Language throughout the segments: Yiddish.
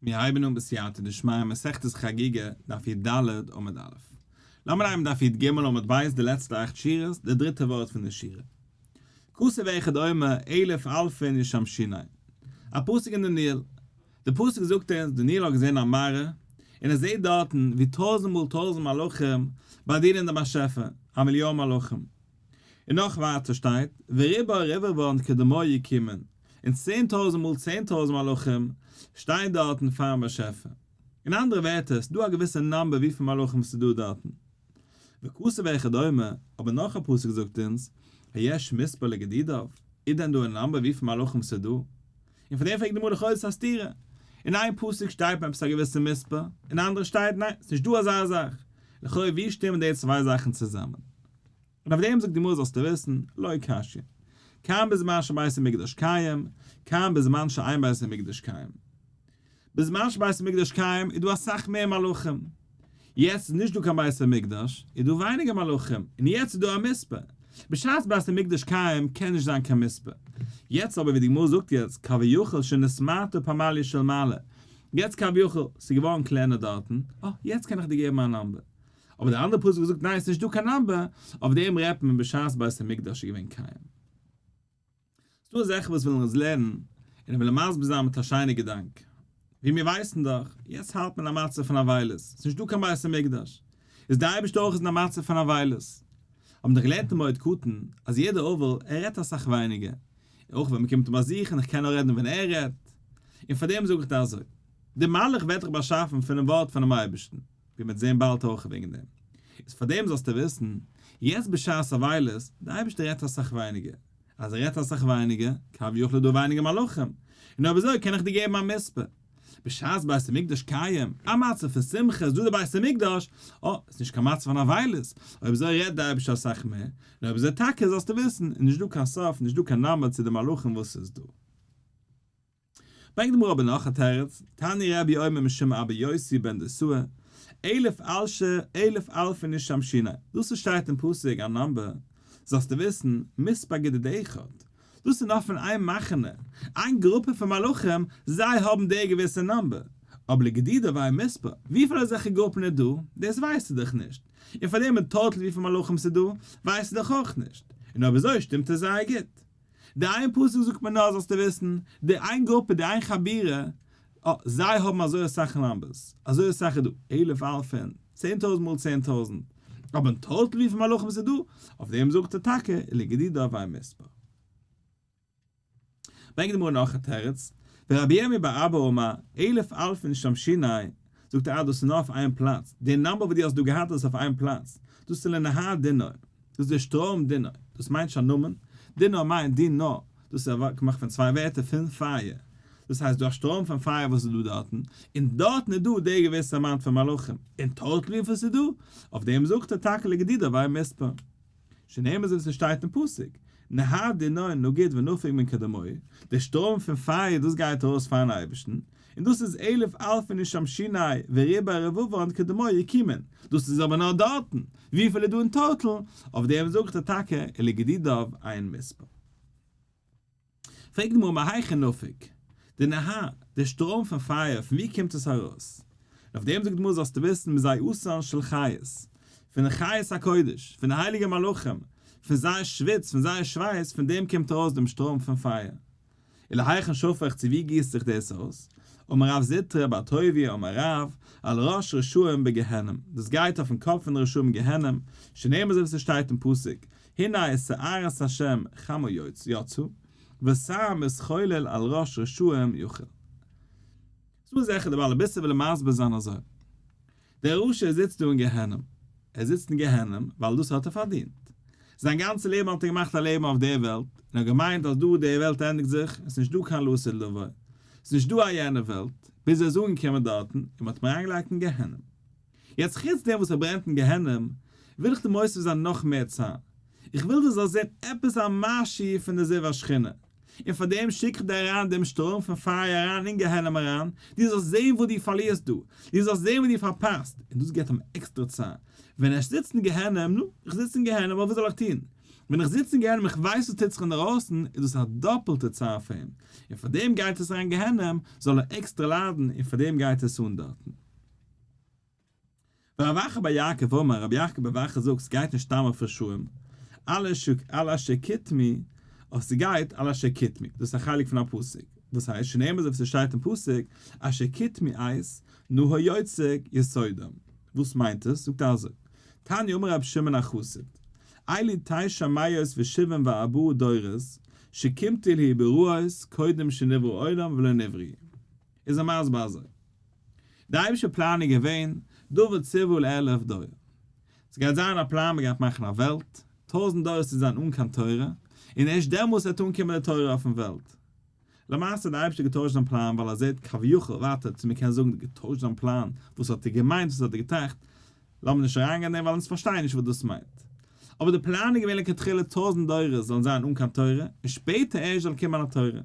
מיר הייבן אן בסייעתא דשמיא מסכת חגיגה, דף י ד עמוד א'. לאמיר הייבן דף י ג עמוד ב' די לעצטע אכט שורות, די דריטע ווארט פון די שורה. כתוב אחד אומר אלף אלפין ישמשוני. א פסוק אין דניאל. די פסוק זאגט אונז דניאל האט געזען א מראה, און ער זעט דארטן ווי טויזנט מאל טויזנט מלאכים באדינען דעם באשעפער, א מיליאן מלאכים. און נאך ווייטער שטייט, וריבה רבבן כדמוי יקומון, און 10,000 מאל 10,000 מלאכים שטייען דארטן פארן באשעפער. אין אנדערע ווערטער, ס'איז דא א געוויסע number וויפיל מלאכים ס'איז דא דארטן. וכתוב אחד אומר, אבער נאך א פסוק זאגט אונז, היש מספר לגדודיו, איז דען דא א number וויפיל מלאכים ס'איז דא? און פון דעם פרעגט די גמרא לכאורה איז עס א סתירה. אין איין פסוק שטייט מען עפעס א געוויסע מספר, אין אנדערע שטייט ניין, ס'נישט דא אזא זאך. לכאורה ווי שטימען די צוויי זאכן צוזאמען? און אויף דעם זאגט די גמרא זאלסטו וויסן, לא קשיא, כאן בזמן שבית המקדש קיים, כאן בזמן שאין בית המקדש קיים. בזמן שבית המקדש קיים איז דא אסאך מער מלאכים, יעצט איז נישט דא קיין בית המקדש, איז דא ווייניגער מלאכים, און יעצט איז דא א מספר. בשעת בית המקדש קיים קען נישט זיין קיין מספר. יעצט אבער ווי די גמרא זאגט יעצט, כביכול שנתמעטה פמליא של מעלה, יעצט כביכול, ס'איז געווארן קלענער דארטן, אה, יעצט קען איך דיר געבן א number. אבער די אנדערע פסוק וואס זאגט ניין ס'נישט דא קיין number, אויף דעם רעדט מען בשעת בית המקדש איז געווען קיים. ס'דא אזעלכע וואס ווילן אונז לערנען און ווילן מסביר זיין מיט א שיינע געדאנק. ווי מיר ווייסן דאך, יעצט האלט מען א מצב פון אבילות, ס'נישט דא קיין בית המקדש, איז די אייבערשטער אויך איז אין א מצב פון אבילות. האבן דאך געלערנט אין מועד קטן אז יעדער אבל ער רעדט אסאך ווייניגער, אויך ווען מ'קומט אים באזוכן איך קען נאר רעדן ווען ער רעדט, און פארדעם זאג איך דיר אזוי, די מלאך ווערט דאך באשאפן פונעם ווארט פונעם אייבערשטן. ווי מ'וועט זען באלד אויך וועגן דעם. איז פאר דעם זאלסטו וויסן, יעצט בשעת אבילות, דער אייבערשטער רעדט אסאך ווייניגער. אז ער רעדט אסאך ווייניגער, כביכול איז דא ווייניגער מלאכים. און אויב אזוי קען איך דיר געבן א מספר. בשעת בית המקדש קיים, א מצב פון שמחה איז דא די בית המקדש, אה, איז נישט קיין מצב פון אבילות, אויב אזוי רעדט דער אייבערשטער אסאך מער, און אויב אזוי טאקע זאלסטו וויסן, איז נישט דא קיין סוף, נישט דא קיין number צו די מלאכים וואס איז דא. ברענגט די גמרא אבער נאך א תירוץ, תני רבי אומר משום אבא יוסי בן דוסא, אלף אלשי אלף אלפין ישמשוני, דאס וואס שטייט אין פסוק א number, זאלסטו וויסן, מספר גדוד אחד, דאס איז נאר פון איין מחנה, איין גרופע פון מלאכים, זיי האבן די געוויסע number, אבער לגדודיו אין מספר, וויפיל אזעלכע גרופן איז דא, דאס ווייסטו דאך נישט, און פאר דעם אין total וויפיל מלאכים ס'איז דא, ווייסטו דאך אויך נישט, און אויב אזוי שטימט עס זייער גוט. די איין פסוק זאגט מיר נאר זאלסטו וויסן, די איין גרופע, די איין חבורה, אה, זיי האבן אזוי אסאך numbers, אזוי אסאך איז דא, אלף אלפים, 10,000 מאל 10,000, אבער אין total וויפיל מלאכים ס'איז דא, אויף דעם זאגט ער טאקע, ולגדודיו אין מספר. ברענגט די גמרא נאך א תירוץ, ורבי ירמי' בר אבא אמר, אלף אלפין ישמשוני, זאגט ער אה דאס איז נאר אויף איין פלאץ, די number וואס דו האסט דא געהאט איז אויף איין פלאץ, דאס איז לנהר דינור. דאס איז דער שטראם דינור, דאס מיינט נישט א נאמען, דינור מיינט דין נאר, דאס איז געמאכט פון צוויי ווערטער פון פייער, דאס הייסט דא א שטראם פון פייער וואס איז דא דארטן, און דארטן איז דא די געוויסע amount פון מלאכים, און total וויפיל ס'איז דא, אויף דעם זאגט ער טאקע לגדודיו אין מספר. שנאמר אזוי ווי ס'שטייט אין פסוק, נהר דינור נגיד ונפיק מן קדמוי, דער שטראם פון פייער דאס גייט ארויס פארן אייבערשטן, און דאס איז אלף אלפין ישמשני וריבוא רבבן כדמעה יקומון, דאס איז אבער נאר דארטן, וויפיל איז דא אין total, אויף דעם זאגט ער טאקע ולגדודיו אין מספר. פרעגט די גמרא מהיכן נפיק, די נהר, די שטראם פון פייער, פון ווי קומט עס ארויס? און אויף דעם זאגט די גמרא זאלסטו וויסן מזיעתן של חיות, פון די חיות הקודש, פון די הייליגע מלאכים, פון זייער שוויץ, פון זייער שווייס, פון דעם קומט ארויס דעם שטראם פון פייער. ולהיכן שפיך צו ווי גיסט זיך דאס אויס? אמר רב זוטרא בר טוביה אמר רב, על ראש רשעים בגיהנום, דאס גייט אויפן קאפ פון די רשעים אין גיהנום, שנאמר אזוי ווי ס'שטייט אין פסוק, הנה סערת השם חמה יצאה, וסער מתחולל על ראש רשעים יחיל. ס'דא אזעלכע די בעלי בית'ער ווילן מסביר זיין אזוי. דער רשע זיצט דא אין גיהנום. ער זיצט אין גיהנום ווייל דאס האט ער פארדינט. זיין גאנצע לעבן האט ער געמאכט א לעבן אויף דער וועלט, און האט געמיינט אז דא די וועלט ענדיגט זיך, עס איז נישט דא קיין לעתיד לבוא, עס איז נישט דא א יענע וועלט, ביז ער איז אנגעקומען דארטן און מען האט אים אריינגעלייגט אין גיהנום. יעצט חוץ דעם וואס ער ברענט אין גיהנום, וויל איך דיר מוסיף זיין נאך מער צער. איך וויל דו זאלסט זען עפעס א משהו פון די זיו השכינה, און פאר דעם שיק איך דיר אריין דעם שטראם פון פייער אריין אין גיהנום אריין, דו זאלסט זען וואס דו פארלירסט דא, דו זאלסט זען וואס דו פארפאסט, און דאס געבט אים עקסטרע צער, ווען ער זיצט אין גיהנום, נו, איך זיץ אין גיהנום, אבער וואס זאל איך טון? ווען איך זיץ אין גיהנום איך ווייס וואס טוט זיך אינדערויסן, איז דאס א דאפלטע צער פאר אים, און פאר דעם גייט עס אריין גיהנום, זאל ער עקסטרע ליידן, און פאר דעם גייט עס אן דארטן. ורב אחא בר יעקב אמר, רבי יעקב בר אחא זאגט ס'גייט נישט סתם אויף רשעים, על אשר קטמו, אויף ס'גייט על אשר קטמו, דאס איז א חלק פון א פסוק, וואס הייסט שנאמר אזוי ווי ס'שטייט אין פסוק, אשר קטמו את, נהר יוצק יסודם, וואס מיינט עס? זאגט ער אזוי, תניא אמר רבי שמעון החסיד, אלו תשע מאות ושבעים וארבעה דורות שקמטו להיבראות קודם שנברא העולם ולא נבראו. איז ער מסביר אזוי, די אייבישטער פלאן איז געווען דוד ציוה לאלף דור, ס'גייט זיין א פלאן מ'גייט מאכן א וועלט, טויזנט דורות צו זיין אן קיין תורה, און ערשט דעמאלס וועט אנקומען די תורה אויפן וועלט. למעשה האט די אייבישטער געטוישט זיין פלאן ווייל ער זעט כביכול, ווייטער צו מ'קען זאגן געטוישט זיין פלאן, וואס האט ער געמיינט וואס האט ער געטראכט, לאמיר נישט אריינגיין אין דעם ווייל אונז פארשטייען נישט וואס דאס מיינט. אבער די פלאן איז געווען לכתחילה טויזנט דורות זאלן זיין אן קיין תורה, און שפעטער ערשט זאל קומען א תורה.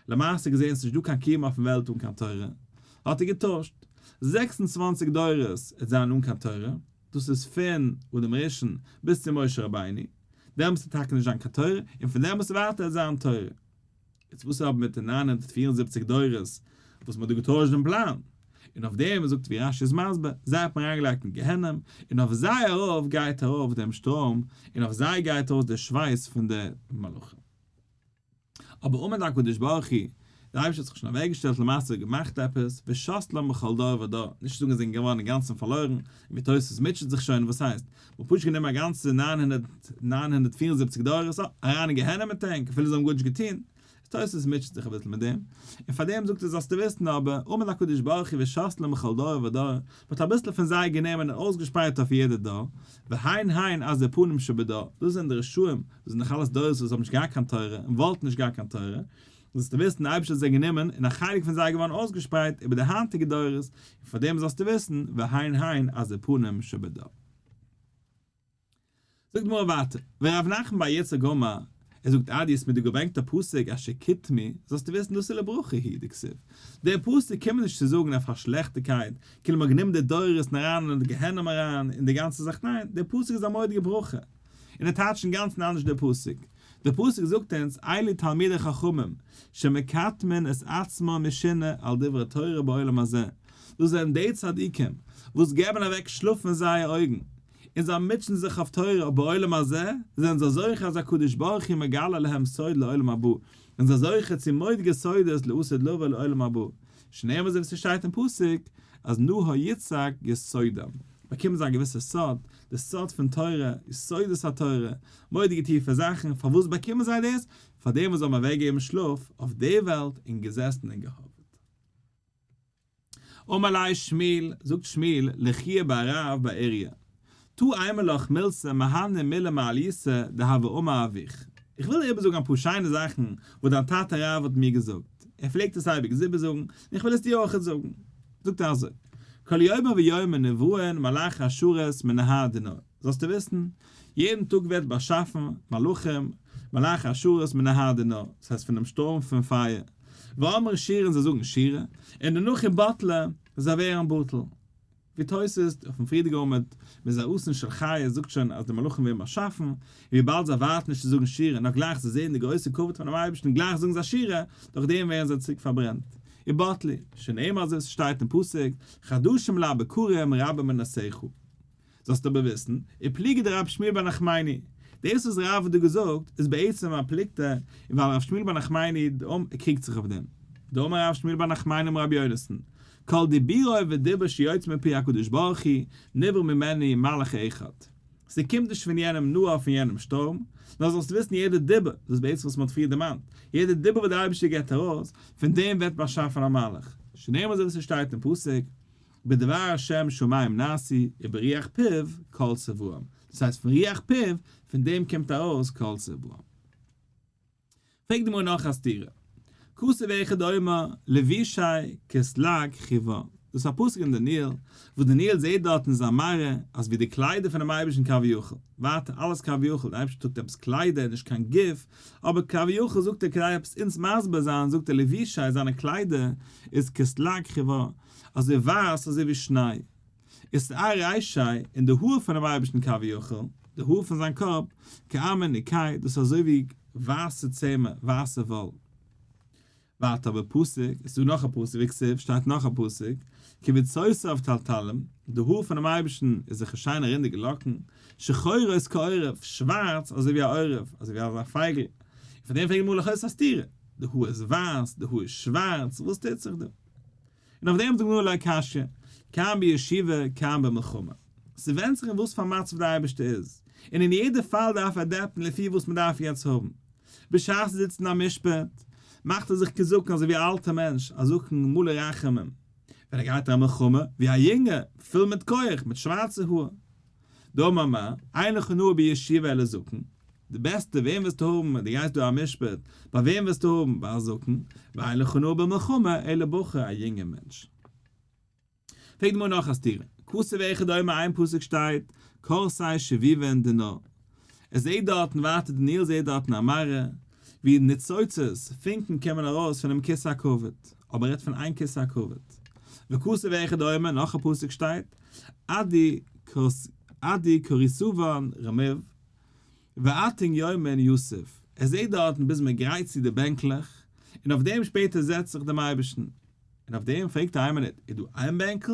למעשה געזען ס'נישט דא קיין קיום אויפן וועלט אן קיין תורה, האט ער געטוישט, 26 דורות עט זיין אן קיין תורה, דאס איז פון אדם הראשון ביז צו משה רבינו, דעמאלטס וועט טאקע נישט זיין קיין תורה, און פון דעמאלטס ווייטער עט זיין תורה. יעצט וואס איז אבער מיט די 974 דורות וואס מ'האט דא געטוישט דעם פלאן? און אויף דעם זאגט ווי רש"י איז מסביר, זיי האט מען אריינגעלייגט אין גיהנום, און אויף זיי ארויף גייט ארויף דעם שטראם, און אויף זיי גייט אויס דער שווייס פון די מלאכים. אבער עמד הקדוש ברוך הוא, דער אייבערשטער האט זיך שוין אוועקגעשטעלט למעשה געמאכט עפעס, ושת לם בכל דור ודור, נישט צו זאגן זיי זענען געווארן אינגאנצן פארלוירן, און ווי תוספות מוטשעט זיך שוין, וואס הייסט? מען האט פשוט גענומען א גאנצע 974 דורות, אה, אריין אין גיהנום מיט ענק, אפילו זיי האבן גארנישט געטון, תוספות מוטשעט זיך אביסל מיט דעם, און פאר דעם זאגט ער זאלסטו וויסן אבער, עמד הקדוש ברוך הוא ושת להם בכל דור ודור, מען האט אביסל פון זיי גענומען און אויסגעשפרייט אויף יעדע דור, והן הן עזי פנים שבדור, דאס זענען די רשעים, דאס זענען דאך אלעס דורות וואס האבן נישט געהאט קיין תורה און וואלטן נישט געהאט קיין תורה, זאלסטו וויסן די אייבערשטער האט זיי גענומען און א חלק פון זיי געווארן אויסגעשפרייט איבער די היינטיגע דורות, און פאר דעם זאלסטו וויסן, והן הן עזי פנים שבדור. זאגט די גמרא ווייטער, ורב נחמן בר יצחק אמר, ער זאגט אז דו האסט מיר דא געברענגט א פסוק אשר קטמו, זאלסטו וויסן דאס איז לברכה הוא דכתיב, דער פסוק קומט נישט צו זאגן אויף א שלעכטיגקייט, כאילו מ'האט גענומען די דורות און אריין אין די גיהנום אריין און די גאנצע זאך, ניין, דער פסוק איז א מורא'דיגע ברכה, און ער טייטשט אינגאנצן אנדערש דער פסוק, דער פסוק זאגט אונז אלו תלמידי חכמים שמקטמין את עצמם משינה על דברי תורה בעולם הזה, דאס זענען די צדיקים וואס געבן אוועק שלאף פון זייער אויגן, און זיי מוטשען זיך אויף תורה בעולם הזה, זענען זיי זוכה אז הקדוש ברוך הוא מגלה להם סוד לעולם הבא, און זיי זוכה צו מורא'דיגע סודות לעתיד לבוא לעולם הבא, שנאמר אזוי ווי ס'שטייט אין פסוק אז נהר יצק יסודם, באקומען זיי א געוויסע סוד, די סוד פון תורה, יסודות התורה, מורא'דיגע טיפע זאכן, פארוואס באקומען זיי דאס? פאר דעם וואס זיי האבן אוועקגעגעבן שלאף אויף די וועלט און געזעסן און געהאוועט. אמר ליה שמואל, זאגט שמואל, לחייא בר רב בר אוריה, תא אימא לך מילתא מהני מילי מעליותא דהוה אמר אבוך, איך וויל דיר איבערזאגן אפאר שיינע זאכן וואס דיין טאטע רב האט מיר געזאגט, ער פלעגט עס אייביג איבערזאגן, און איך וויל עס דיר אויכעט זאגן. זאגט ער אזוי, כל יומא ויומא נבראין מלאכי השרת מנהר דינור, זאלסטו וויסן, יעדן טאג ווערט באשאפן מלאכים, מלאכי השרת מנהר דינור, דאס הייסט פונעם שטורם פון פייער, ואמרי שירה און זיי זאגן שירה, און דערנאך ובטלי, זיי ווערן בטל. ווי תוס' אויפן פריערדיגע עמוד מזרעתן של חיה זאגט שוין אז די מלאכים ווערן באשאפן, און וויבאלד זיי ווארטן נישט צו זאגן שירה נאר גלייך זיי זעען די גרויסע כבוד פונעם אייבערשטן גלייך זאגן זיי שירה, דורך דעם ווערן זיי צוריק פארברענט. ובטלי, שנאמר אזוי ווי ס'שטייט אין פסוק, חדשים לבקרים רבה אמונתך. זאלסט אבער וויסן, ופליגא דרב שמואל בר נחמני, דאס וואס רב האט דא געזאגט איז בעצם א פלוגתא, און ווייל רב שמואל בר נחמני קריגט זיך אויף דעם. דאמר רב שמואל בר נחמני אמר רבי יונתן, כל דיבורו ודיבור שיוצא מפי הקדוש ברוך הוא, נברא ממנו מלאך אחד. ס'קומט נישט פון יענעם נהר פון יענעם שטורם, נאר זאלסט וויסן יעדע דיבור, דאס איז בעצם וואס מ'האט פריער דערמאנט, יעדע דיבור וואס דער אייבערשטער געבט ארויס, פון דעם ווערט באשאפן א מלאך. שנאמר אזוי ווי ס'שטייט אין פסוק, בדבר השם שמים נעשו וברוח פיו כל צבאם, דאס הייסט פון רוח פיו, פון דעם קומט ארויס כל צבאם. פרעגט די גמרא נאך א סתירה, כתוב אחד אומר לבושיה כתלג חיור, דאס איז א פסוק אין דניאל, וואס דניאל זעט דארט אין זיין מראה אז ווי די קליידער פונעם אייבערשטן כביכול, ווייטער אלעס כביכול, דער אייבערשטער טראגט עפעס קליידער נישט קיין גוף, אבער כביכול זאגט ער כדי עפעס אונז מסביר זיין זאגט ער לבושיה זיינע קליידער איז כתלג חיור, אזוי ווייס אזוי ווי שניי. ושער רישיה און די האר פונעם אייבערשטן כביכול. די האר פון זיין קאפ, כעמר נקי, דאס איז אזוי ווי ווייסע צמר, ווייסע וואל. ווייטער אבער פסוק, עס איז דא נאך א פסוק, וכתיב, שטייט נאך א פסוק, קווצותיו תלתלים, די האר פונעם אייבערשטן איז זיכער שיינע רינדיגע לאקן, שחורות כעורב, שווארץ אזוי ווי א עורב, אזוי ווי אזא פייגל, און פון דעם פרעגט די גמרא לכאו' ס'איז א סתירה, די האר איז ווייס, די האר איז שווארץ, וואס טוט זיך דא? און אויף דעם זאגט די גמרא לא קשיא, כאן בישיבה כאן במלחמה. ס'ווענדט זיך אין וואס פאר מצב די אייבערשטער איז, און אין יעדע פאל דארף ער adapt ן לפי וואס מ'דארף יעצט האבן. בשעת ער זיצט אין א משפט, מאכט ער זיך כזקן אזוי ווי א אלטע מענטש, א זקן מלא רחמים. ווען ער גייט אין א מלחמה, ווי א יונגע, פול מיט כח, מיט שווארצע האר. דאמר מר, אין לך נאה בישיבה אלא זקן, די בעסטע וועם וועסטו האבן ווען דו גייסט דא א משפט, ביי וועם וועסטו האבן, ביי א זקן, ואין לך נאה במלחמה אלא בחור א יונגע מענטש. פרעגט די גמרא נאך א סתירה, כתיב אחד אומר איין פסוק שטייט, כורסי שביבין דנא, ער זעהט דארטן ווייטער דניאל זעהט דארטן א מראה ווי ניצוצות, פונקן קומען ארויס פונעם כסא הכבוד, אבער ער רעדט פון איין כסא הכבוד. וכתיב אחד אומר, נאך א פסוק שטייט, עדי כורסוון רמיו, ואתון יומין יתיב, ער זעהט דארטן ביז מען גרייט צו די בענקלעך, און אויף דעם שפעטער זעצט זיך דעם אייבערשטן. און אויף דעם פרעגט ער איין מינוט, איז דא איין בענקל?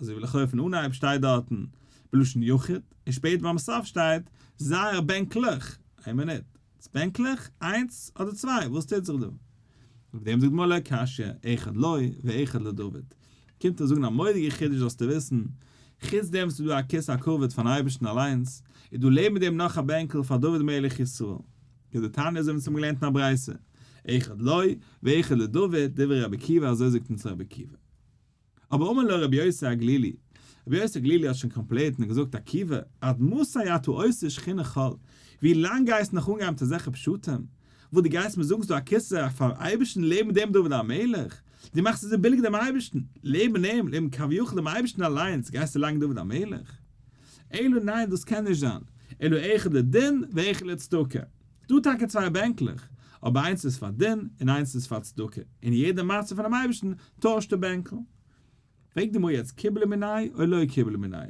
אזוי ווי לכאו' פון אנהייב שטייט דארטן בלשון יחיד, און שפעטער ביים סוף שטייט זייער בענקלעך, איין מינוט, איז בענקלעך איינס אדער צוויי? וואס טוט זיך דא? אויף דעם זאגט גמרא לא קשיא, אחד לו ואחד לדוד. קומט ער זאגן א מורא'דיגע חידוש זאלסטו וויסן, חוץ דעם וואס ס'איז דא א כסא הכבוד פארן אייבערשטן אליינס, איז דא לעבן דעם נאך א בענקל פאר דוד מלך ישראל. כדתניא אזוי ווי אונז האבן געלערנט אין א ברייתא, אחד לו ואחד לדוד, דברי רבי עקיבא אזוי זאגט אונז רבי עקיבא. אבער אמר לו רבי יוסי הגלילי, רבי יוסי הגלילי האט שוין complained און געזאגט עקיבא, עד מתי אתה עושה שכינה חול, ווי לאנג גייסטו נאך אנגיין מיט אזעלכע פשטים, וואס דו גייסט מיר זאגן ס'דא א כסא פארן אייבערשטן לעבן דעם דוד המלך, דו מאכסט אזוי ביליג דעם אייבערשטן, לעבן אים, לעבן כביכול דעם אייבערשטן אליינס, גייסטו לייגן דוד המלך? אלא ניין דאס קען נישט זיין, אלא אחד לדין ואחד לצדקה, ס'דא טאקע צוויי בענקלעך, אבער איינס איז פאר דין און איינס איז פאר צדקה, און יעדע מצב פונעם אייבערשטן טוישט די בענקל. פרעגט די גמרא יעצט קיבלה מיניה או לא קיבלה מיניה?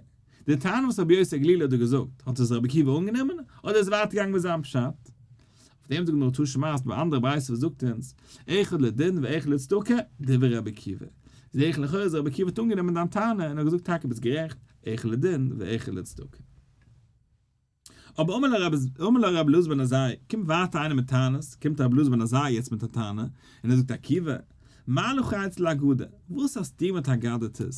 די טענה וואס רבי יוסי הגלילי האט דא געזאגט, האט עס רבי עקיבא אנגענומען, אדער איז ווייטער געגאנגען מיט זיין פשט? אויף דעם זאגט די גמרא תא שמע ס'דא א אנדערע ברייתא וואס זאגט אונז, אחד לדין ואחד לצדקה, דברי רבי עקיבא. זעה איך לכאורה אז רבי עקיבא האט אנגענומען דיין טענה און האט געזאגט טאקע ביסט גערעכט, אחד לדין ואחד לצדקה. אבער אמר לו רבי אלעזר בן עזאי, קומט ווייטער איינער מיט טענות, קומט רבי אלעזר בן עזאי יעצט מיט א טענה, און ער זאגט עקיבא, מה לך אצל אגדה, וואס האסטו מיט אגדתות?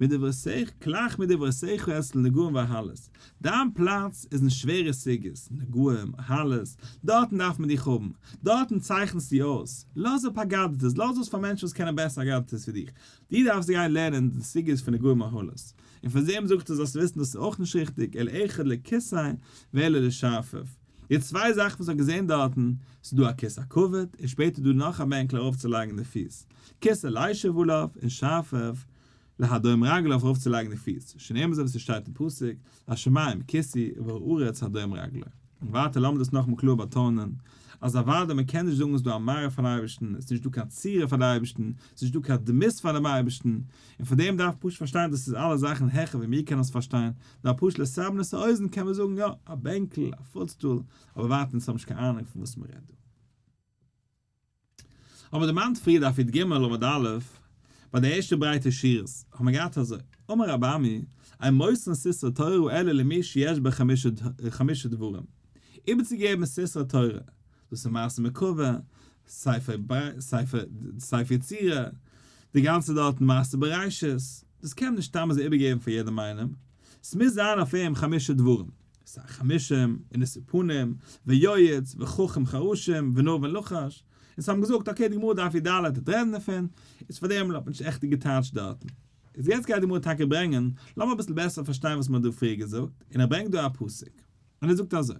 מדברותיך, כלך מדברותיך אצל נגעים ואהלות, דיין פלאץ איז אין שווערע סוגיות, נגעים, אהלות, דארטן דארף מען דיך האבן, דארטן צייכנסטו אויס, לאז אפ אגדתות, לאז אויס פאר מענטשן וואס קענען בעסער אגדתות ווי דיך, דו דארפסט גיין לערנען די סוגיות פון נגעים אהלות. און פון דעם זאגט ער זאלסט וויסן דאס איז אויך נישט ריכטיג, אלא אחד לכיסא ואלא לשרפף. די צוויי זאכן וואס האט געזען דארטן, ס'איז דא א כיסא הכבוד, און שפעטער איז דא נאך א בענקל ארויפצולייגן די פיס, כיסא לישב עליו, און שרפף להדום רגליו ארויפצולייגן די פיס, שנאמר אזוי ווי ס'שטייט אין פסוק, השמים כסאי והארץ הדום רגלי. און ווייטער לאמיר דאס נאכאמאל קלאר באטאנען, אז אוודאי מען קען נישט זאגן עס איז דא א מראה פארן אייבערשטן, עס איז נישט דא קיין צורה פאר די אייבערשטן, עס איז נישט דא קיין דמות פאר דעם אייבערשטן, און פאר דעם דארף פשוט פארשטיין דאס איז אלע זאכן העכער ווי מיר קענען עס פארשטיין, נאר פשוט לסבר את האוזן קען מען זאגן יא, א בענקל, א footstool, אבער ווייטער אונז האבן נישט קיין אהנונג פון וואס מען רעדט דא. האבן מיר דערמאנט פריער דף י"ג עמוד א', ביי די ערשטע ברייטע שורות, האבן מיר געהאט אזוי, אמר רבי אמי, אין מוסרין סתרי תורה אלא למי שיש בו חמשה דברים, איבערצוגעבן סתרי תורה, דאס איז מעשה מרכבה, ספר יצירה, די גאנצע דארטן מעשה בראשית, דאס קען מען נישט סתם אזוי איבערגעבן פאר יעדעם איינעם, ס'מוז זיין אויף אים חמשה דברים, שר חמשים, ונשוא פנים, ויועץ, וחכם חרשים, ונבון לחש, און ס'האבן געזאגט okay די גמרא דף י"ד וועט רעדן דערפון, איז פאר דעם האט מען נישט עכט געטייטשט דארטן. איז יעצט גייט די גמרא טאקע ברענגען, לאמיר אביסל בעסער פארשטיין וואס מען האט דא פריער געזאגט, און ער ברענגט דא א פסוק, און ער זאגט אזוי,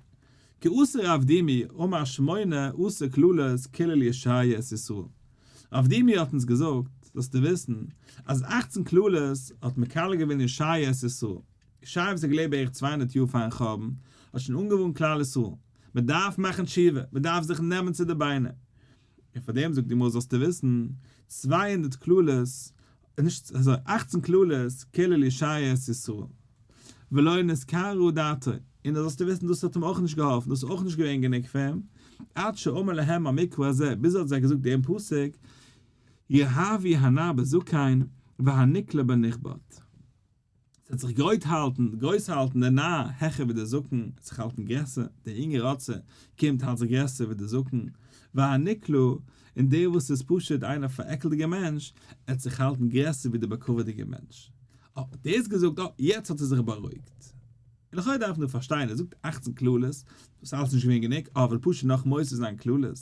כי אתא רב דימי אמר שמונה עשר קללות קילל ישעיה את ישראל. רב דימי האט אונז געזאגט, זאלסטו וויסן, אז אכצן קללות האט מקלל געווען ישעיה את ישראל. ישעיה וואס האט געלעבט בערך 200 יאר פארן חורבן, האט שוין אנגעווארנט כלל ישראל, מען דארף מאכן תשובה, מען דארף זיך נעמען צו די ביינער. און פאר דעם זאגט די גמרא זאלסטו וויסן, 200 קללות, נישט אזוי, אכצן קללות קילל ישעיה את ישראל. ולא נתקררה דעתו. און דאס זאלסטו וויסן דאס האט אים אויך נישט געהאלפן, דאס איז אויך נישט געווען גענוג פאר אים, עד שאמר להם המקרא הזה, ביז ער האט זיי געזאגט דעם פסוק, ירהבו הנער בזקן והנקלה בנכבד. ס'וועט זיך גרויט האלטן, גרויס האלטן דער נער העכער ווי דער זקן, וועט זיך האלטן גרעסער, דער יונגער ראצער קומט האלט זיך גרעסער ווי דער זקן, והנקלה, און דער וואס איז פשוט איינער פארעקלדיגער מענטש, עט זיך האלטן גרעסער ווי דער בכבוד'יגער מענטש. אה, האט דאס געזאגט, אה, יעצט האט ער זיך בארואיגט. און לכאו' דארף מען דא פארשטיין, ער זאגט אכצן קללות, דאס איז אלעס נישט געווען גענוג, אה, וויל פשוט נאך מוסיף זיין קללות.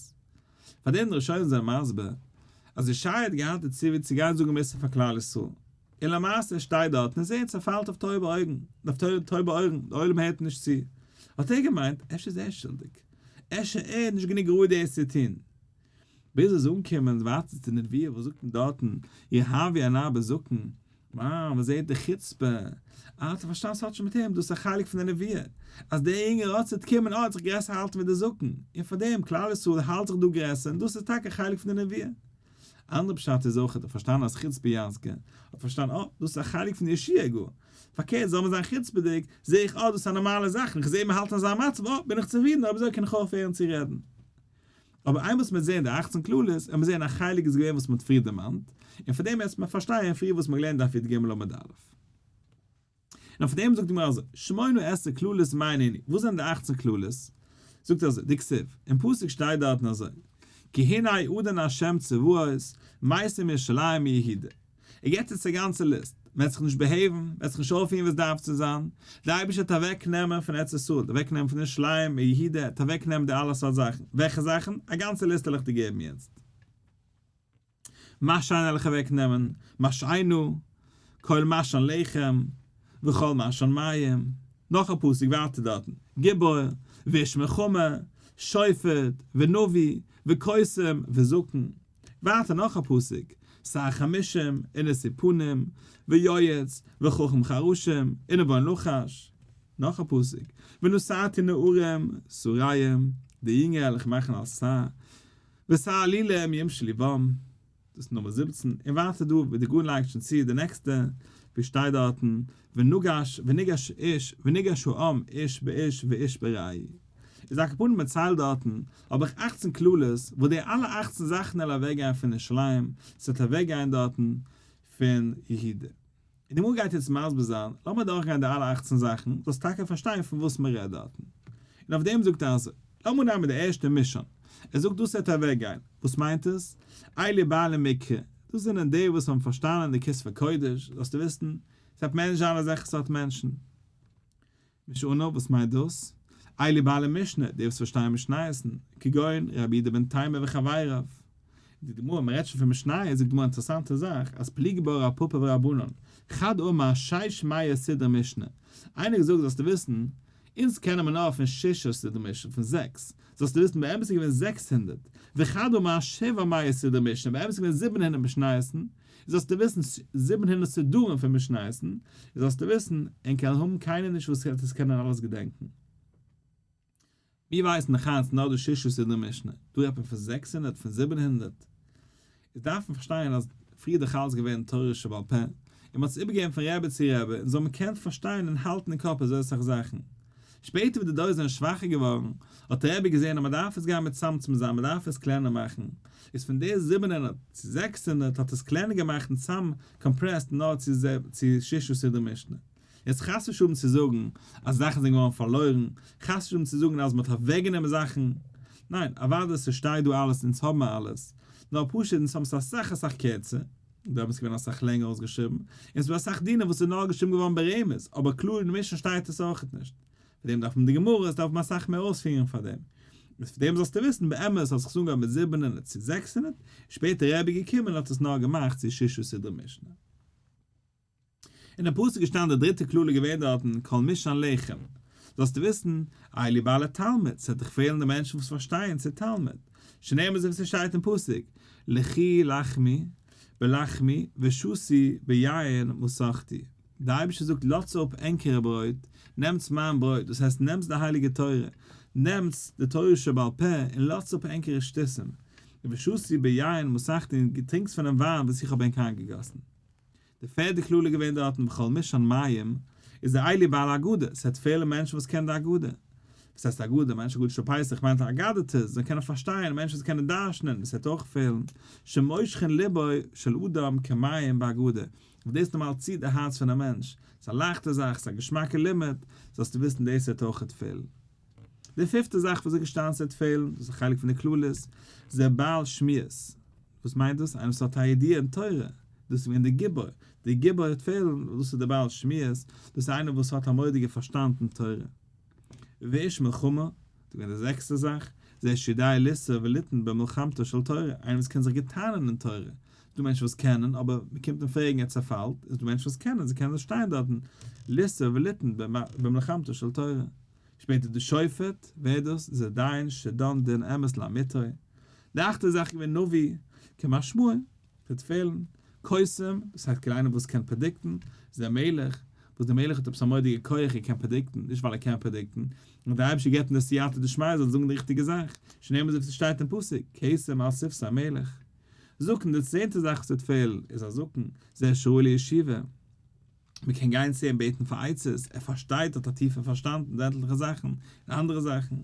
פאר דעם די ראשונים זענען מסביר, אז ישעי' האט געהאט די ציווי צו גיין זאגן מוסר פאר כלל ישראל, און למעשה ער שטייט דארט און ער זעהט ס'פאלט אויף טויבע אויגן, אויף טויבע אויערן, די עולם הערט נישט צו, האט ער געמיינט אפשר איז ער שולדיג, אפשר ער איז נישט גענוג ראוי דאס צו טון. ביז ער איז אנגעקומען ווייטער צו די נביאה וואס זאגט אים דארטן ירהבו הנער בזקן, וואו מען זעהט די חוצפה, אה האט ער פארשטאנען ס'האט שוין מיט אים, דאס איז א חלק פון די נביאה, אז דער יונגער ראצער וועט קומען אה האט זיך גרעסער האלטן ווי די זקן, און פארדעם כלל ישראל האלט זיך דא גרעסער און דאס איז טאקע א חלק פון די נביאה. אנדערע פשט איז אויך האט ער פארשטאנען אז חוצפה יסגא, האט פארשטאנען אה, דאס איז א חלק פון די ישועה גאר, פארקערט זאל מען זיין חוצפה'דיג, זעה איך אה דאס איז א נארמאלע זאך און איך זעה מען האלט אין אזא מצב אה בין איך צופרידן אויב אזוי קען איך אויפהערן צו רעדן. אבער איינמאל וואס מ'וועט זעהן די אכצן קללות וועט מען זעהן א חלק איז געווען וואס מ'האט פריער דערמאנט, און פון דעם וועט מען פארשטיין פריער וואס מ'האט געלערנט דף יג עמוד א'. און אויף דעם זאגט די גמרא אזוי, שמונה עשרה קללות מאי נינהו, וואס זענען די אכצן קללות? זאגט ער אזוי, דכתיב, אין פסוק שטייט דארטן אזוי, כי הנה אדון ה' צבאות, מתים ירושלים ויהודה. ער געבט אונז א גאנצע ליסט, מען וועט זיך נישט בעהעוון, מען וועט זיך נישט אויפפירן ווי עס דארף צו זיין, דער אייבערשטער וועט אוועק נעמען פון ארץ ישראל, אוועק נעמען פון ירושלים און יהודה, ער וועט אוועק נעמען די אלע סארט זאכן, וועלכע זאכן? א גאנצע ליסט וועל איך דיר געבן יעצט. משען וועל איך אוועק נעמען, משענה, כל משען לחם, וכל משען מים, נאך א פסוק ווייטער דארטן, גיבור, ואיש מלחמה, שופט, ונביא, וקוסם, וזקן, ווייטער נאך א פסוק, שר חמשים, ונשוא פנים, ויועץ, וחכם חרשים, ונבון לחש, נאך א פסוק, ונתתי נערים, שריהם, די יונגע וועל איך מאכן אלס שר, ושר אלילים ימשלו בם, דאס איז נומער 17, און ווייטער דא ווי די גאון לייגט שוין צו די נעקסטע, ווי שטייט דארטן, ונגש וניגש איש וניגש העם איש באיש ואיש ברעהו. איז על כל פנים מען ציילט דארטן, האב איך אכצן קללות, וואס די אלע אכצן זאכן וועלן אוועקגיין פון ירושלים, ס'וועט אוועקגיין דארטן פון יהודה. און די גמרא גייט יעצט מסביר זיין, לאמיר דורכגיין די אלע אכצן זאכן, זאלסט טאקע פארשטיין פון וואס מען רעדט דארטן. און אויף דעם זאגט ער אזוי, לאמיר נעמען די ערשטע משען, ער זאגט דאס וועט אוועקגיין, וואס מיינט עס? אלו בעלי מקרא, דאס זענען די וואס האבן פארשטאנען די כתבי קודש, זאלסטו וויסן, ס'וועט מער נישט זיין אזעלכע סארט מענטשן. משענה, וואס מיינט דאס? אלו בעלי משנה, די וואס פארשטייען משניות'ן, כגון רבי יהודה בן תימא וחבריו. די גמרא, מען רעדט שוין פון משניות, זאגט די גמרא א אינטערעסאנטע זאך, אז פליגי בה רב פפא ורבנן, חד אמר שש מאות סדרי משנה, איינער האט געזאגט זאלסטו וויסן, אונז קענען מיר נאר פון ששה סדרי משנה, פון זעקס, זאלסטו וויסן באמת איז געווען 600, וחד אמר שבע מאות סדרי משנה, באמת איז געווען 700 משניות'ן, זאלסטו וויסן 700 סדרים פון משניות'ן, זאלסטו וויסן, ענק וועלן האבן קיינער נישט וואס וועט עס קענען אלעס געדענקן. מיר ווייסן נאך היינט נאר די ששה סדרי משנה, דא רעדט מען פון 600, פון 700. איז דארף מען פארשטיין אז פריער דאך אלעס געווען תורה שבעל פה, און מען האט עס איבערגעגעבן פון רבי צו רבי, און זאל מען קענען פארשטיין און האלטן אין קאפ אזוי אסאך זאכן. שפעטער ווי די דורות זענען שוואכער געווארן, האט דער רבי געזען אז מען דארף עס גיין מצמצם זיין, מען דארף עס קלענער מאכן, איז פון די 700 צו 600 האט עס קלענער געמאכט און צאם compressed נאר צו ששה סדרי משנה. יעצט חס ושלום צו זאגן אז זאכן זענען געווארן פארלוירן, חס ושלום צו זאגן אז מ'האט אוועקגענומען זאכן, ניין, אוודאי ס'שטייט דא אלעס אונז האבן מיר אלעס, נאר פשוט אונז האבן עס אסאך אסאך קערצער, דא האבן עס געווען אסאך לענגער אויסגעשריבן, און ס'דא אסאך דינים וואס איז נאר געשריבן געווארן ברמז, אבער קלאר אין משנה שטייט עס אויכעט נישט. פאר דעם דארף מען די גמרות, דארף מען אסאך מער אויספירן פאר דעם. איז פאר דעם זאלסטו וויסן, באמת האט זיך עס אנגעהויבן מיט 700 צו 600, שפעטער רבי געקומען און האט עס נאר געמאכט צו ששה סדרי משנה. אין די פסוק איז געשטאנען די דריטע קללה געווען דארטן כל משען לחם, זאלסטו וויסן, אלו בעלי תלמוד, ס'וועט דיך פעלן די מענטשן וואס פארשטייען צו תלמוד, שנאמר אזוי ווי ס'שטייט אין פסוק, לכו לחמי בלחמי ושתו ביין מסכתי, די אייבערשטער זאגט לאזטס אפ ענקערע ברויט, נעמטס מיין ברויט, דאס הייסט נעמטס די הייליגע תורה, נעמטס די תורה שבעל פה און לאזטס אפ ענקערע שטותים, ושתו ביין מסכתי און טרינקטס פונעם וויין וואס איך האב ענק איינגעגאסן. די פערדע קללה געווען דארטן וכל משען מים, איז דער אלו בעלי הגדה, ס'וועט פעלן מענטשן וואס קענען די הגדה. וואס הייסט הגדה? מיינט נישט הגדה של פסח, מיינט אגדתות, זיי קענען פארשטיין, מענטשן וואס קענען דרש'נען, עס וועט אויך פעלן. שמושכין לבו של אדם כמים בהגדה, וואס דאס נארמאל ציט די הארץ פון א מענטש, ס'איז א לייכטע זאך, ס'איז א געשמאקע לימוד, זאלסטו וויסן דאס וועט אויכעט פעלן. די פיפטע זאך וואס איז געשטאנען ס'וועט פעלן, דאס איז א חלק פון די כללות, זה בעל שמועות. וואס מיינט דאס? איינער וואס האט א ידיעה אין תורה, דאס איז געווען די גיבור, די גיבור וועט פעלן, דאס איז די בעל שמועות, דאס איז איינער וואס האט א מורא'דיגע פארשטאנד אין תורה. ואיש מלחמה, דאס איז געווען די זעקסטע זאך, זה שיודע לישא וליתן במלחמתה של תורה, איינער וואס קען זיך גוט טענה'ן אין תורה, ס'איז דא מענטשן וואס קענען, אבער מען קומט אים פרעגן ער צעפאלט, איז דא מענטשן וואס קענען, זיי קענען שטיין דארטן, לישא וליתן במלחמתה של תורה. שפעטער די שופט, ווער איז דאס? זה דיין שדן דין אמת לאמיתו. די אכטע זאך איז געווען נביא, כמשמעו, טוט פעלן, קוסם, דאס הייסט כאילו איינער וואס קען predict ן, זה מלך, וואס דער מלך האט עפעס א מורא'דיגע כח ער קען predict ן, נישט ווייל ער קען predict ן, נאר דער אייבערשטער געבט אים די סייעתא דשמיא ער זאל זאגן די ריכטיגע זאך, שנאמר אזוי ווי ס'שטייט אין פסוק, קסם על שפתי מלך. זקן, די צענטע זאך וואס טוט פעלן, איז א זקן, זה שראוי לישיבה. מען קען גיין צו אים בעטן פאר עצות, ער פארשטייט, האט א טיפע פארשטאנד אין עטליכע זאכן, און אנדערע זאכן.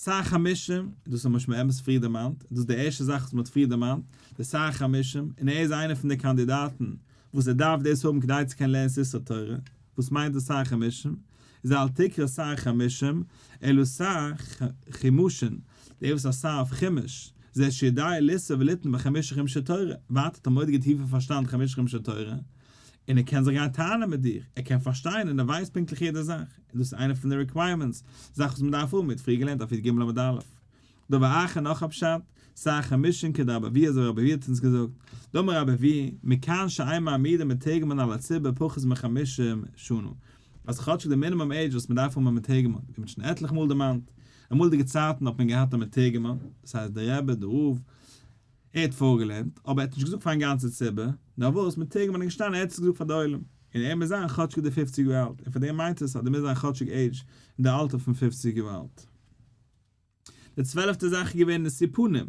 שר חמשים, דאס האבן מיר שוין באמת פריער דערמאנט, דאס איז די ערשטע זאך וואס מען האט פריער דערמאנט, די שר חמשים, און ער איז איינער פון די קאנדידאטן וואס ער דארף דאס האבן כדי צו קענען לערנען סתרי תורה. וואס מיינט דאס שר חמשים? איז אל תקרא שר חמשים, אלא שר חומשין, דער וואס איז א שר אויף חומש, זה שיודע לישא וליתן בחמשה חומשי תורה, ווייטער האט א מורא'דיגע טיפע פארשטאנד חמשה חומשי תורה, און ער קען זיך גיין טענה'ן מיט דיר, ער קען פארשטיין און ער ווייסט פונקטליך יעדע זאך, און דאס איז איינע פון די requirements, זאך וואס מען דארף האבן, מ'האט פריער געלערנט אויף י"ג עמוד א'. דבר אחר נאך א פשט, שר חמישין כדרבי אבהו אזוי ווי רבי אבהו האט אונז געזאגט, דאמר רבי אבהו, מכאן שאין מעמידין מתורגמן על הציבור פחות מחמישים שנה, אז כאטשיג די minimum age וואס מען דארף האבן א מתורגמן, ווי מען האט שוין עטליכע מאל דערמאנט, אמאליגע צייטן האט מען געהאט א מתורגמן, דאס הייסט דער רבי, דער רב, ער האט פארגעלערנט, אבער ער האט נישט געזאגט פארן גאנצע ציבור, נאר וואס, מתורגמן איז געשטאנען ער האט עס געזאגט פאר די עולם, און ער מוז זיין כאטשיג די פופציג יאר אלט, און פאר דעם מיינט עס אז דו מוזט זיין כאטשיג עידזש אין די אלטער פון פופציג יאר אלט. די צוועלפטע זאך איז געווען נשוא פנים,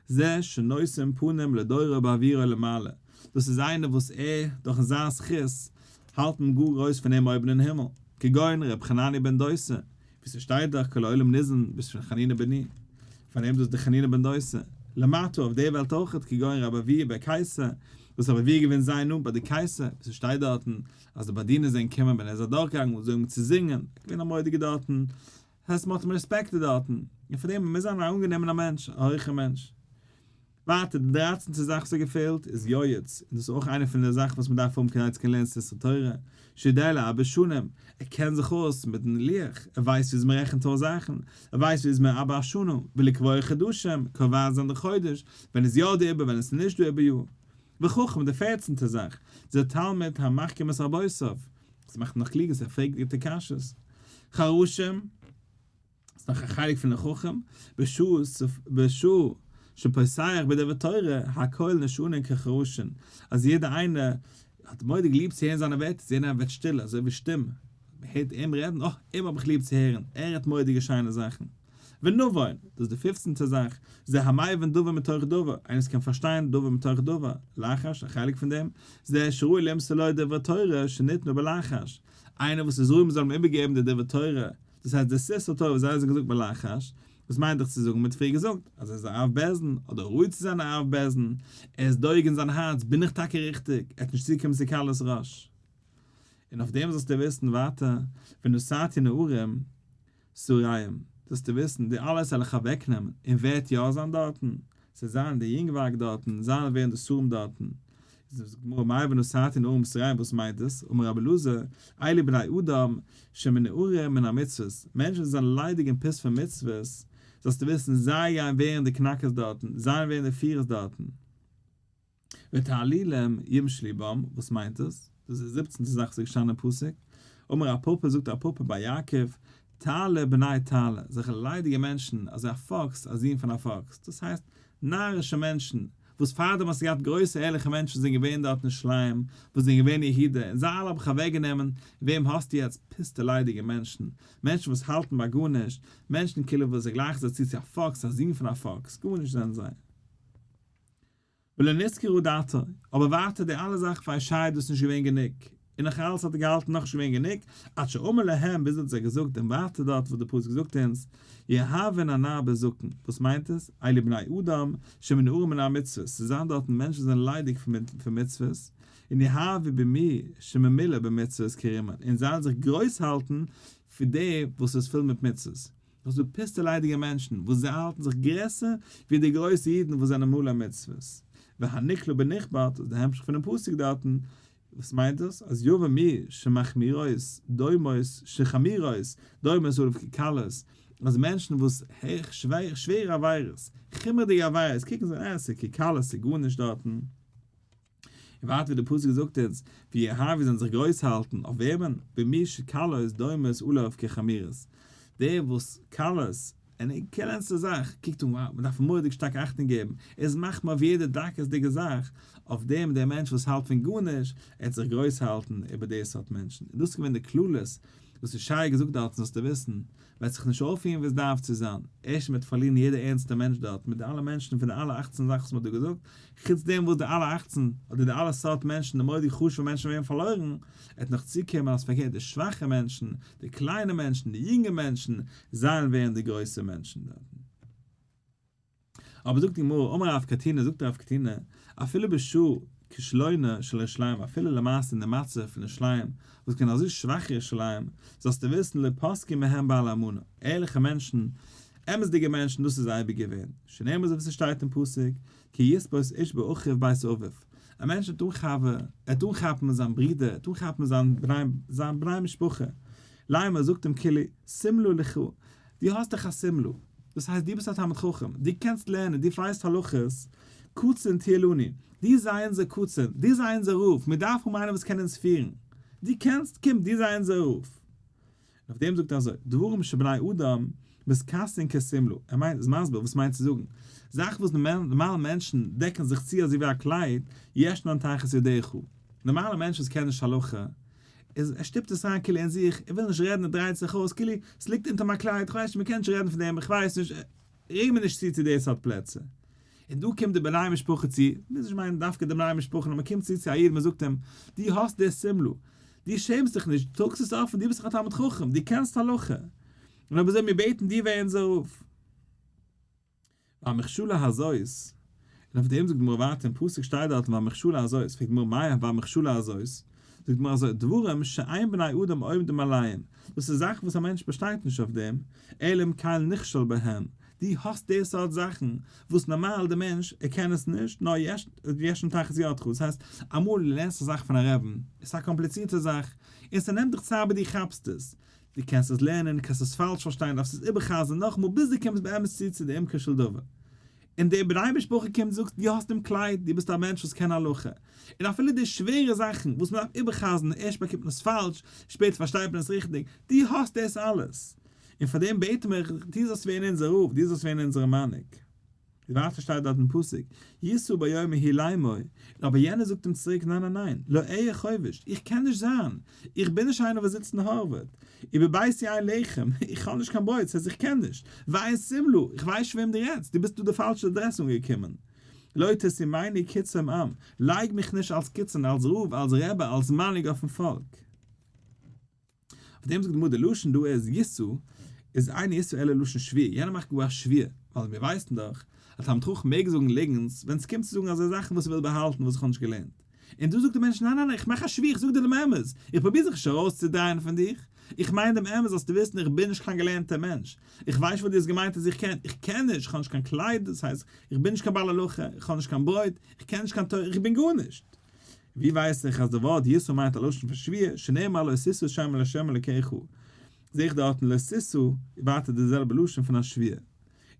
זה שנושאים פנים לדורו בעבירו למעלה, דאס איז איינער וואס ער, דורכן זיין זכות, האלט מען גאר גרויס פון אים אויבן אין הימל, כגון ר' חנני' בן דוסא, ווי ס'שטייט דאך כל העולם ניזון בשביל חנינא בני, פאר דעם דאס די חנינא בן דוסא, למטה אויף די וועלט אויכעט כגון רבי אבהו ביי קיסר, וואס רבי אבהו איז געווען זייער נאנט ביי די קיסר, ווי ס'שטייט דארטן אז די באדינער זענען געקומען ווען ער איז אדורכגעגאנגען און זיי האבן צו זינגען, געווען א מורא'דיגע דארטן, הייסט מ'האט אים רעספעקטעד דארטן, און פאר דעם מוז זיין א אנגענומענער מענטש, א הויכער מענטש. ווייטער, די דרייצנטע זאך וואס האט געפעלט איז יועץ, און דאס איז אויך איינע פון די זאכן וואס מ'דארף האבן כדי צו קענען לערנען סתרי תורה, שיודע לעבר שנים, ער קען זיך אויס מיטן לוח, ער ווייסט וויאזוי מ'רעכנט אויס זאכן, ער ווייסט וויאזוי מעבר השנה, ולקבוע חדשים, קובע זיין די חודש, ווען איז יא די עיבור ווען עס איז נישט דא עיבור יאר. וחכם, די פערצנטע זאך, זה תלמיד המחכים את רבותיו, עס מאכט נאך קלוגער, ער פרעגט גוטע קשיות. חרשים, איז נאך א חלק פון די חכם, בשעה שפותח בדברי תורה, הכל נשענין כחרשין, אז יעדער איינער האט מורא'דיג ליב צו הערן זיינע ווערטער, יעדער איינער ווערט שטיל, אזוי ווי שטום, מען הערט אים רעדן, אה, אים האב איך ליב צו הערן, ער רעדט מורא'דיגע שיינע זאכן. ונבון, דאס איז די פופצנטע זאך, זה המבין דבר מתוך דבר, איינער וואס קען פארשטיין דבר מתוך דבר, לחש, א חלק פון דעם, זה שראוי למסור לו דברי תורה שניתנו בלחש, איינער וואס איז ראוי מ'זאל אים איבערגעבן די דברי תורה, דאס הייסט די סתרי תורה וואס זיי האבן געזאגט בלחש, וואס מיינט דאך צו זאגן, מ'האט פריער געזאגט אז ער איז א אב בית דין, אדער ראוי צו זיין א אב בית דין, ער איז דואג אין זיין הארץ, בין איך טאקע ריכטיג, ער האט נישט צוגעקומען צו קלות ראש. און אויף דעם זאלסטו וויסן ווייטער, ונתתי נערים, שריהם, זאלסטו וויסן, די אלעס וועל איך אוועקנעמען, און ווער וועט יא זיין דארטן? ס'וועט זיין די יונגווארג דארטן, זיי ווערן די שרים דארטן. זאגט די גמרא, מאי ונתתי נערים שריהם, וואס מיינט דאס? אמר רבי אלעזר, אלו בני אדם שמנוערים מן המצוות, מענטשן וואס זענען ליידיג און פוסט פון מצוות, זאלסטו וויסן, זיי גייען ווערן די קנאקערס דארטן, זיי ווערן די פירערס דארטן. ותעלולים ימשלו בם, וואס מיינט עס? דאס איז די זיבצנטע זאך וואס איז געשטאנען אין פסוק, אמר רב פפא זאגט רב פפא בר יעקב, תעלי בני תעלי, אזעלכע ליידיגע מענטשן, אזוי א פוקס, א זון פון א פוקס, דאס הייסט, נארישע מענטשן, וואס פארדעם האסטו געהאט גרויסע ערליכע מענטשן וואס זענען געווען דארט אין ירושלים, וואס זענען געווען אין יהודה, און זיי אלע האב איך אוועקגענומען, וועם האסטו יעצט? פוסטע ליידיגע מענטשן, מענטשן וואס האלטן ביי גארנישט, מענטשן כאילו וואס זיי גלייכן זיך צו צו א פוקס, א זון פון א פוקס, גארנישט זענען זיי. ולא נשכרה דעתו, אבער ווייטער די אלע זאכן פאר ישעי' איז דאס נישט געווען גענוג. און נאך אלעס האט ער געהאלטן נאכנישט געווען גענוג, עד שאמר להם, ביז ער האט זיי געזאגט דעם ווייטער דארט וואס די פסוק זאגט אונז, יאהבון הנער בזקן, וואס מיינט עס, אלו בני אדם שמנוערים מן המצוות, ס'זיין דארטן מענטשן וואס זענען ליידיג פון מצוות, און יאהבו במי שממולא במצוות כרימון, און זיי וועלן זיך גרויס האלטן פון דער וואס איז פול מיט מצוות. דאס איז דא פוסטע ליידיגע מענטשן וואס זיי האלטן זיך גרעסער ווי די גרויסע אידן וואס זענען מלא מצוות. והנקלה בנכבד איז די המשך פונעם פסוק דארטן, וואס מיינט דאס? אז יבא מי שמחמירות דומות שחמירות דומות עליו כקלות, אז מענטשן וואס שווערע עבירות, חומר'דיגע עבירות, קוקן זיי אה, ס'איז כקלות, ס'איז גארנישט דארטן. און ווייטער ווי די פסוק זאגט אונז, ויאהבו זאלן זיך גרויס האלטן, אויף וועמען? במי שקלות דומות עליו כחמורות, דער וואס קלות, און די קלענסטע זאך, קוקט אן wow, מען דארף מורא'דיג שטארק אכטונג געבן, ער איז מחמיר אויף יעדע דקות'דיגע זאך, אויף דעם דער מענטש וואס האלט פון גארנישט, ער וועט זיך גרויס האלטן איבער די סארט מענטשן, און דאס איז געווען די קללות וואס ישעי' האט געזאגט דארטן זאלסטו וויסן, וועט זיך נישט אויפפירן ווי עס דארף צו זיין, ערשט מ'וועט פארלירן יעדע ערנסטע מענטש דארט, מיט די אלע מענטשן פון די אלע אכצן זאכן וואס מ'האט דא געזאגט, חוץ דעם וואס די אלע אכצן, אדער די אלע סארט מענטשן, די מורא'דיג חשוב'ע מענטשן ווערן פארלוירן, עט נאך צוקומען אז פארקערט די שוואכע מענטשן, די קליינע מענטשן, די יונגע מענטשן, זיי ווערן די גרויסע מענטשן דארטן. אבער זאגט די גמרא, אמר רב קטינא, זאגט רב קטינא, אפילו בשעה כישלונה של ירושלים, אפילו למעשה אין די מצב פון ירושלים, וואס קען אזוי שוואך ירושלים, זאלסטו וויסן לא פסקו מהם בעלי אמנה, ערליכע מענטשן, אמת'דיגע מענטשן, דאס איז אייביג געווען, שנאמר אזוי ווי ס'שטייט אין פסוק, כי יתפוס איש באחיו בית אביו, א מענטש וועט אנכאפן, ער וועט אנכאפן זיין ברודער, ער וועט אנכאפן זיין בני, זיין בני משפחה, לאמר זאגט אים כאילו, שמלה לך, דו האסט דאך א שמלה, דאס הייסט דו ביסט א תלמיד חכם, דו קענסט לערנען, דו ווייסט הלכות, קצין תהיה לנו, דו זיי אונזער קצין, דו זיי אונזער רב, מיר דארפן האבן איינער וואס קען אונז פירן, דו קענסט, קום, דו זיי אונזער רב. און אויף דעם זאגט ער אזוי, דברים שבני אדם מתכסין כשמלה, ער מיינט, איז מסביר וואס מיינט צו זאגן, זאכן וואס נארמאלע מענטשן דעקן זיך צו אזוי ווי א קלייד, ישנן תחת ידיך, נארמאלע מענטשן וואס קענען נישט הלכה, איז ער שטופט עס אריין כאילו אין זיך, ער וויל נישט רעדן ער דרייט זיך אויס כאילו ס'ליגט אונטער מיין קלייד, כ'ווייס נישט מ'קען נישט רעדן פון דעם, כ'ווייס נישט, ריר מיר נישט צו צו די סארט פלעצער. און דא קומט די בני משפחה צו, מוז נישט מיינען דווקא די בני משפחה, נאר מ'קומט צו צו א איד מ'זאגט אים, דו האסט די שמלה, דו שעמסט דיך נישט, דו טראגסט עס אפן, דו ביסט דאך א תלמיד חכם, דו קענסט הלכה, און אויב אזוי מיר בעטן דיר ווער אונזער רב. והמכשלה הזאת, און אויף דעם זאגט די גמרא ווייטער אין פסוק שטייט דארטן והמכשלה הזאת, פרעגט די גמרא מאי והמכשלה הזאת, זאגט די גמרא אזוי, דברים שאין בני אדם עומדים עליהם, דאס איז זאכן וואס א מענטש באשטייט נישט אויף דעם, אלא אם כן נכשל בהם, דו האסט די סארט זאכן וואס נארמאל די מענטש ער קען עס נישט, נאר ישנן תחת ידך, דאס הייסט אמאל לערנסט א זאך פון א רעבן, עס איז א קאמפליצירטע זאך, און ס'נעמט דיך צייט ביז דו כאפסט עס, דו קענסט עס לערנען, קענסט עס פאלש פארשטיין, דארפסט עס איבער'חזר'ן נאכאמאל ביז דו קומסט באמת צו צו די עומקו של דבר. און דער בני משפחה קומט זאגט, דו האסט דעם קלייד, דו ביסט א מענטש וואס קען הלכה. און אפילו די שווערע זאכן וואס מען דארף איבער'חזר'ן, ערשט באקומט מען עס פאלש, שפעטער פארשטייט מען עס ריכטיג, דו האסט דאס אלעס. און פאר דעם בעטן מיר, דו זאלסט ווערן אונזער רב, דו זאלסט ווערן אונזער מנהיג. ווייטער שטייט דארט אין פסוק, ישא ביום ההוא לאמור, אבער יענער זאגט אים צוריק ניין ניין ניין, לא אהיה חובש, איך קען נישט זיין, איך בין נישט איינער וואס זיצט אין הארווארד, ובביתי אין לחם, איך האב נישט קיין ברויט, ס'הייסט איך קען נישט, ואין שמלה, איך ווייס נישט וועם דו רעדסט, דו ביסט דא די פאלשע אדרעס אנגעקומען. לא תשימני קצין עם, לייג מיך נישט אלס קצין, אלס רב, אלס רבי, אלס מנהיג אויפן פאלק. אויף דעם זאגט די גמרא די לשון דא איז ישא איז אין ישא אלא לשון שבועה, יענער מאכט גאר א שבועה, ווייל מיר ווייסן דאך א תלמיד חכם מעג זאגן ליגנטס ווען ס'קומט צו זאגן אזוי זאכן וואס ער וויל באהאלטן וואס איך האב נישט געלערנט, און דא זאגט דער מענטש ניין ניין ניין איך מאך א שבועה איך זאג דיר דעם אמת, איך פרוביר זיך נישט ארויסצודרייען פון דיך, איך מיין דעם אמת זאלסטו וויסן איך בין נישט קיין געלערנטער מענטש, איך ווייס נישט וואס דו האסט געמיינט אז איך קען, איך קען נישט, איך האב נישט קיין קלייד, דאס הייסט איך בין נישט קיין בעל הלכה, איך האב נישט קיין ברויט, איך קען נישט קיין תורה, איך בין גארנישט. ווי ווייס איך אז די ווארט ישא מיינט א לשון פון שבועה, שנאמר לא תשא שם אל ה' אלקיך, זעה איך דארטן לא תשא ווייטער די זעלבע לשון פון א שבועה.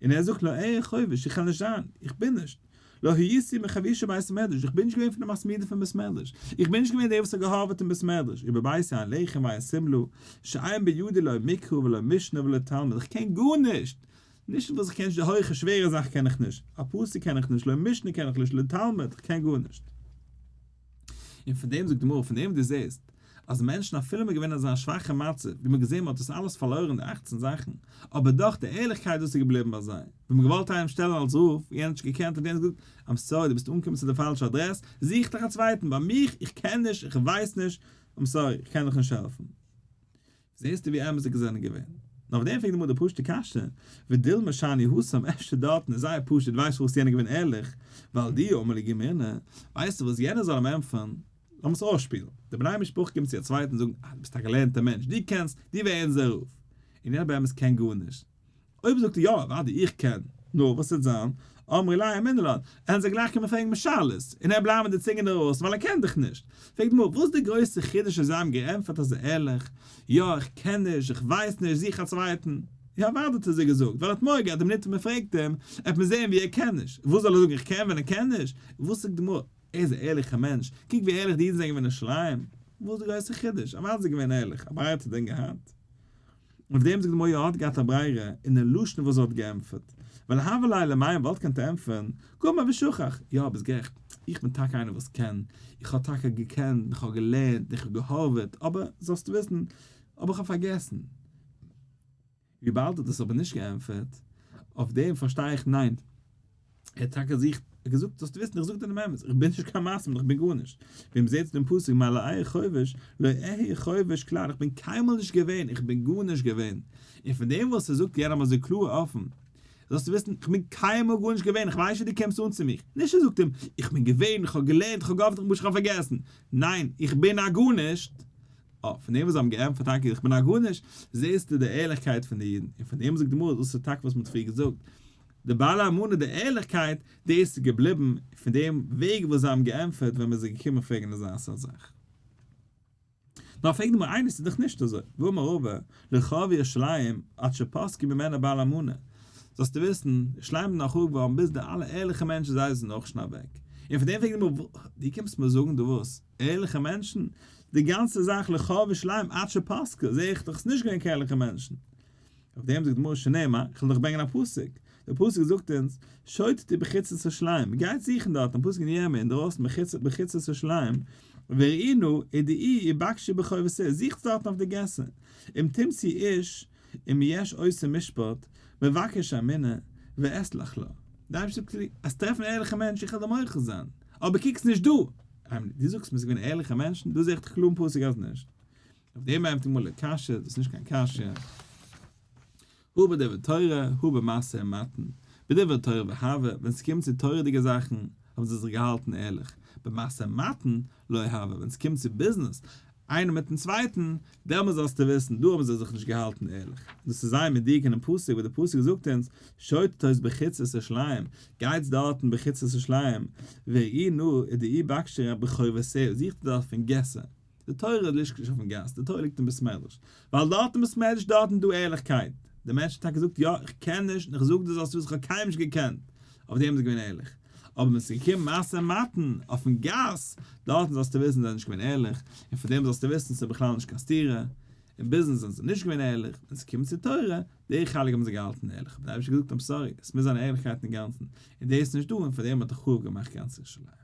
און ער זאגט לא אהיה חובש, איך קען נישט זיין, איך בין נישט, לא הייתי מחבישי בית המדרש, איך בין נישט געווען פון די מתמידים פון בית מדרש, איך בין נישט געווען דער וואס האט געהארוועט אין בית מדרש, ובביתי אין לחם ואין שמלה, שאין בידי לא מקרא ולא משנה ולא תלמוד, איך קען גארנישט, נישט וואס איך קען נישט די הויכע שווערע זאכן קען איך נישט, א פסוק קען איך נישט, לא משנה קען איך נישט, לא תלמוד, איך קען גארנישט. און פון דעם זאגט די גמרא, פון דעם וואס דו זעסט אז מענטשן אפילו מ'איז געווען אין אזא שוואכע מצב, ווי מ'האט געזען מ'האט דאס אלעס פארלוירן די אכצן זאכן, אבער דאך די ערליכקייט דאס איז געבליבן ביי זיי. ווען מ'האט געוואלט איינעם שטעלן אלס רב, יענער האט נישט געקענט האט יענער געזאגט, I'm sorry דו ביסט אנגעקומען צו די פאלשע אדרעס, זוך דיך א צווייטן, ביי מיך, איך קען נישט, איך ווייס נישט. I'm sorry, איך קען דיך נישט העלפן. זעסטו ווי אמת'דיג זיי זענען געווען. נאר אויף דעם פרעגט די גמרא די פשוט'ע קשיא, ודילמא שאני התם, אפשר דארטן איז זייער פשוט, ווייסט פארוואס יענער געווען ערליך, ווייל דאי אמר ליה גמרינא, ווייסטו וואס יענער זאל אים ענטפערן, לאמיר עס אויסשפילן, די בני משפחה קומט צו א צווייטן און זאגן, אה, דו ביסט א געלערנטער מענטש, דו קענסט, דו ווער אונזער רב. און יענער באמת קען גארנישט. אויב זאגט ער יא, אוודאי איך קען, נו, וואס וועט זיין? אמרי ליה אמינא לן, עלן זיי גלייך קומען פרעגן שאלות, און ער בלייבן מיט די צונג אינדערויסן ווייל ער קען דאך נישט. פרעגט די גמרא, וואס איז די גרויסע חידוש אז זיי האבן געענטפערט אזוי ערליך, יא, איך קען נישט, איך ווייס נישט, זוך א צווייטן. יא, אוודאי האט ער אזוי געזאגט, ווייל ער האט מורא געהאט די מינוט מען פרעגט אים, עט מען זען ווי ער קען נישט. וואס זאל ער זאגן איך קען ווען ער קען נישט? וואס זאגט די גמרא? ער איז א ערליכער מענטש, קוק ווי ערליך די אידן זענען געווען אין ירושלים, וואס איז די גרויסע חידוש? אוודאי איז ער געווען ערליך, א ברירה האט ער דען געהאט? אויף דעם זאגט די גמרא יא האט געהאט א ברירה אין די לשון וואס ער האט געענטפערט, ווייל הוה ליה למימר וואלט געקענט ענטפערן, גמר ושכח, יא ביסט גערעכט, איך בין טאקע איינער וואס קען, איך האב טאקע געקענט, איך האב געלערנט, איך האב געהארוועט, אבער זאלסטו וויסן, אבער איך האב פארגעסן. וויבאלד ער האט עס אבער נישט געענטפערט, אויף דעם פארשטיי איך ניין, ער האט טאקע זיך געזאגט זאלסטו וויסן איך זאג דיר דעם אמת, איך בין נישט קיין מתמיד איך בין גארנישט, ווי מען זעט אין דעם פסוק מה לא אהיה חובש לא אהיה חובש כלל, איך בין קיינמאל נישט געווען, איך בין גארנישט געווען, און פון דעם וואס ער זאגט יענעם אזוי קלאר אפן, זאלסטו וויסן איך בין קיינמאל גארנישט געווען, איך ווייס נישט ווי דו קומסט אן צו מיך, נישט ער זאגט אים איך בין געווען, איך האב געלערנט, איך האב געהאפט, איך האב פארגעסן, ניין איך בין א גארנישט, אה, פון דעם וואס זיי האבן געענטפערט טאקע איך בין א גארנישט, זעסטו די ערליכקייט פון די אידן, און פון דעם זאגט די גמרא, דאס איז טאקע וואס מען האט פריער געזאגט, די בעלי אמונה, די ערליכקייט, דאס איז געבליבן פון דעם וועג וואס זיי האבן געענטפערט ווען מען איז זיי געקומען פרעגן אזא סארט זאך. נאר פרעגט די גמרא, איינער, ס'איז דאך נישט אזוי, והאמר רבא, לא חרבה ירושלים עד שפסקו ממנה בעלי אמנה, זאלסטו וויסן, ירושלים איז נאר חרוב געווארן ביז די אלע ערליכע מענטשן זיי זענען אויך שוין אוועק. און פון דעם פרעגט די גמרא, דו קומסט מיר זאגן דא וואס? ערליכע מענטשן? די גאנצע זאך לא חרבה ירושלים עד שפסקו, זעה איך דאך ס'נישט געווען קיין ערליכע מענטשן. אויף דעם זאגט די גמרא שנאמר, איך וועל דיך ברענגען א פסוק, דער פסוק זאגט אונז, שוטטו בחוצות ירושלים, גייט זוכן דארט, א פסוק אין ירמיה אינדרויסן בחוצות ירושלים, וראו נא ודעו ובקשו ברחובותיה, זוכטס דארטן אויף די געסער, אם תמצאו איש, אם יש עושה משפט, מבקש אמונה, ואסלח לו. די אייבערשטער זאגט אז טרעפן ערליכע מענטש איך וועל דיר מוחל זיין, אבער קוקסט נישט דא! דו זאגסט מיר ס'איז געווען ערליכע מענטשן, דא זע איך דאך קלאר אין פסוק אז נישט. אויף דעם ענטפערט די גמרא קשיא, דאס איז נישט קיין קשיא. הא בדברי תורה, הא במשא ומתן. בדברי תורה והוה, ווען ס'קומט צו תורה'דיגע זאכן, האבן זיי זיך געהאלטן ערליך. במשא ומתן, לא הוה, ווען ס'קומט צו ביזנעס, איינער מיטן צווייטן, דעמאלס זאלסטו וויסן, דא האבן זיי זיך נישט געהאלטן ערליך. דאס איז זייער מדויק אינעם פסוק, וואס דער פסוק זאגט אונז, שוטטו בחוצות ירושלים, גייטס דארטן בחוצות ירושלים, וראו נא ודעו ובקשו ברחובותיה, זוכט דארט פון געסער. די תורה ליגט נישט אויפן גאס, די תורה ליגט אין בית מדרש, ווייל דארט אין בית מדרש דארט איז דא ערליכקייט, דער מענטש האט טאקע געזאגט יא איך קען נישט און איך זאג דיר זאלסט וויסן איך האב קיינמאל נישט געקענט, אויף דעם איז ער געווען ערליך, אבער ווען עס איז געקומען משא ומתן אויפן גאס, דארטן זאלסטו וויסן זיי זענען נישט געווען ערליך, און פון דעם זאלסטו וויסן ס'איז בכלל נישט קיין סתירה, אין ביזנעס זענען זיי נישט געווען ערליך, ווען עס קומט צו תורה, די חלק האבן זיי געהאלטן ערליך, האט דער אייבערשטער געזאגט I'm sorry, עס מוז זיין ערליכקייט אינגאנצן, און דאס איז נישט דא, און פאר דעם האט ער חרוב געמאכט גאנץ ירושלים.